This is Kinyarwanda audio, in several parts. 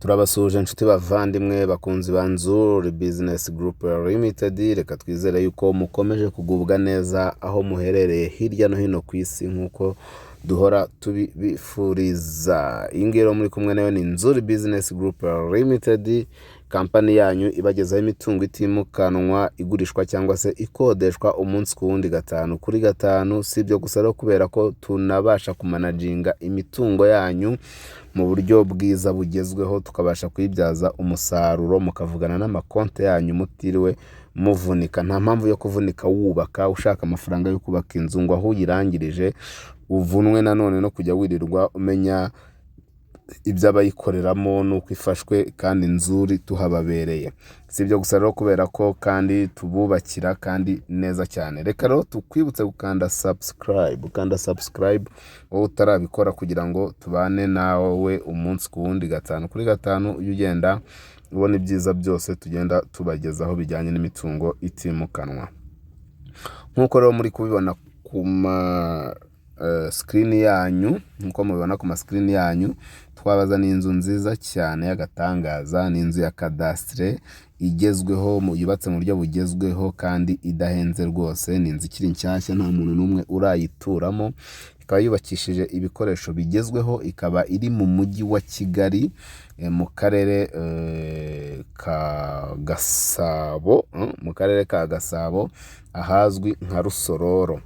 Turabasuhuje inshuti bavandimwe bakunzi ba Nzuri Business Group Limited. Reka twizere yuko mukomeje kugubwa neza aho muherereye hirya no hino ku isi, nk'uko duhora tubibifuriza. Iyi ngiyi rero muri kumwe nayo ni Nzuri Business Group Limited, kampani yanyu ibagezaho imitungo itimukanwa igurishwa cyangwa se ikodeshwa umunsi ku wundi, gatanu kuri gatanu. Si ibyo gusa rero, kubera ko tunabasha kumanaginga imitungo yanyu mu buryo bwiza bugezweho, tukabasha kuyibyaza umusaruro, mukavugana n'amakonti yanyu mutiriwe muvunika. Nta mpamvu yo kuvunika wubaka, ushaka amafaranga yo kubaka inzu, ngo aho uyirangirije uvunwe nanone no kujya wirirwa umenya iby'abayikoreramo n'uko ifashwe, kandi Nzuri tuhababereye. Si ibyo gusa rero, kubera ko kandi tububakira kandi neza cyane. Reka rero tukwibutse gukanda subscribe, ukanda subscribe wowe utarabikora, kugira ngo tubane nawe umunsi ku wundi, gatanu kuri gatanu, ujye ugenda ubona ibyiza byose tugenda tubagezaho bijyanye n'imitungo itimukanwa. Nk'uko rero muri kubibona ku ma screen yanyu, nk'uko mubibona ku ma screen yanyu, twabazaniye inzu nziza cyane y'agatangaza. Ni inzu ya cadastre igezweho, yubatse mu buryo bugezweho kandi idahenze rwose. Ni inzu ikiri nshyashya, nta muntu n'umwe urayituramo, ikaba yubakishije ibikoresho bigezweho, ikaba iri mu Mujyi wa Kigali, mu Karere ka Gasabo, mu Karere ka Gasabo, ahazwi nka Rusororo.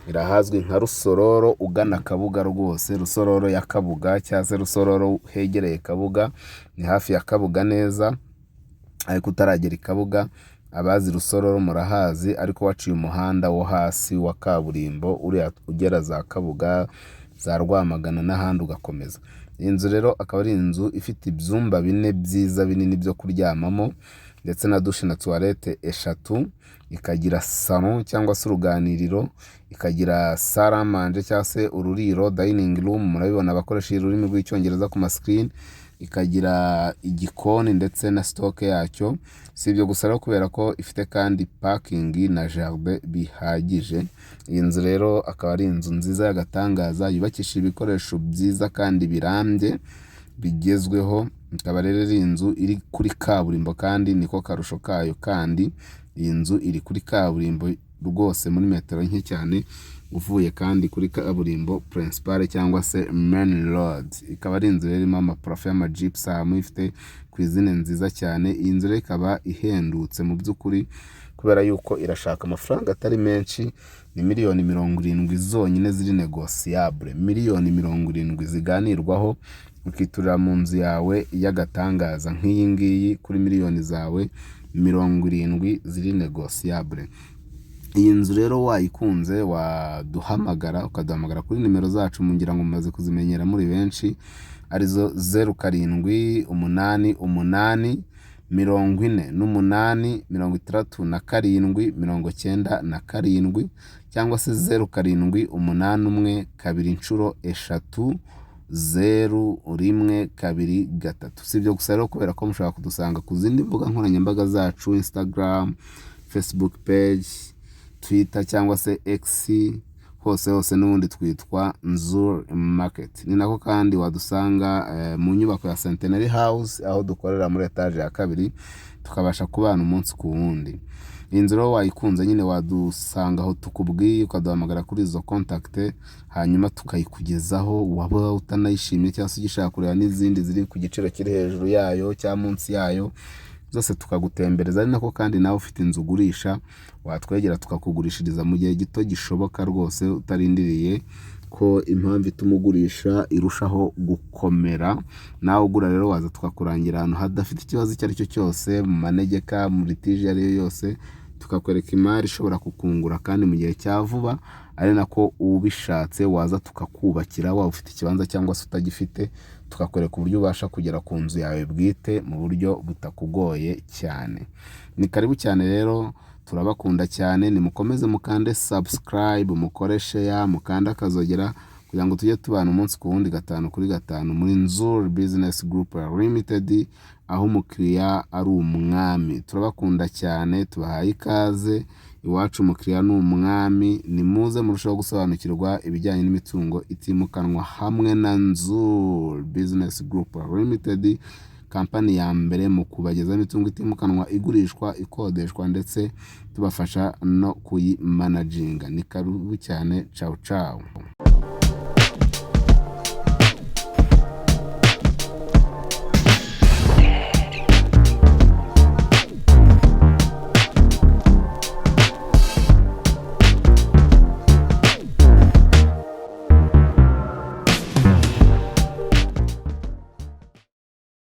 Iri ahazwi nka Rusororo ugana Kabuga rwose, Rusororo ya Kabuga cyangwa se Rusororo hegereye Kabuga, ni hafi ya Kabuga neza ariko utaragera i Kabuga. Abazi Rusororo murahazi, ariko waciye umuhanda wo hasi wa kaburimbo uriya ugera za Kabuga, za Rwamagana n'ahandi ugakomeza. Iyi nzu rero akaba ari inzu ifite ibyumba bine byiza binini byo kuryamamo, ndetse na douche na toilette eshatu, ikagira salon cyangwa se uruganiriro, ikagira salle à manger cyangwa se ururiro, dining room, murabibona abakoresha ururimi rw'Icyongereza ku ma screen, ikagira igikoni ndetse na stock yacyo. Si ibyo gusa rero, kubera ko ifite kandi parking na jardin bihagije. Iyi nzu rero akaba ari inzu nziza y'agatangaza, yubakishije ibikoresho byiza kandi birambye bigezweho. Ikaba rero ari inzu iri kuri kaburimbo, kandi niko karusho kayo. Kandi iyi nzu iri kuri kaburimbo rwose, muri metero nke cyane uvuye kandi kuri kaburimbo principale cyangwa se main road. Ikaba ari inzu rero irimo ama plafond y'ama gypsum, ifite cuisine nziza cyane. Iyi nzu rero ikaba ihendutse mu by'ukuri, kubera yuko irashaka amafaranga atari menshi. Ni miliyoni 70 zonyine ziri négociable, miliyoni 70 ziganirwaho, ukiturira mu nzu yawe y'agatangaza nk'iyi ngiyi kuri miliyoni zawe 70 ziri négociable. Iyi nzu rero wayikunze waduhamagara, ukaduhamagara kuri nimero zacu, ngira ngo mumaze kuzimenyera muri benshi, arizo 0788 48 67 97, cyangwa se 0781 00 01 23. Si ibyo gusa rero, kubera ko mushobora kudusanga ku zindi mbuga nkoranyambaga zacu: Instagram, Facebook page, Twitter cyangwa se X, hose hose n'ubundi twitwa Nzuri Market. Ni nako kandi wadusanga mu nyubako ya Centenary House, aho dukorera muri etaje ya kabiri, tukabasha kubana umunsi ku wundi. Iyi nzu rero wayikunze nyine wadusanga aho tukubwiye, ukaduhamagara kuri izo contact, hanyuma tukayikugezaho. Waba utanayishimye cyangwa se ugishaka kureba n'izindi ziri ku giciro kiri hejuru yayo cyangwa munsi yayo, zose tukagutembereza. Ari nako kandi nawe ufite inzu ugurisha watwegera, tukakugurishiriza mu gihe gito gishoboka rwose, utarindiriye ko impamvu ituma ugurisha irushaho gukomera. Nawe ugura rero waza tukakurangira ahantu hadafite ikibazo icyo ari cyo cyose, mu manegeka, muri litige iyo ari yo yose, tukakwereka imari ishobora kukungura kandi mu gihe cya vuba. Ari nako ubishatse waza tukakubakira, waba ufite ikibanza cyangwa se utagifite, tukakwereka uburyo ubasha kugera ku nzu yawe bwite mu buryo butakugoye cyane. Ni karibu cyane rero, turabakunda cyane. Nimukomeze mukande subscribe, mukore share, mukande akazogera, kugira ngo tujye tubana umunsi ku wundi, gatanu kuri gatanu, muri Nzuri Business Group Limited, aho umukiriya ari umwami. Turabakunda cyane, tubahaye ikaze. Iwacu umukiriya ni umwami. Nimuze murusheho gusobanukirwa ibijyanye n'imitungo itimukanwa hamwe na Nzuri Business Group Limited. Kampani ya mbere mu kubagezaho imitungo itimukanwa igurishwa, ikodeshwa, ndetse tubafasha no kuyimanaginga. Ni karibu cyane, cawu cawu.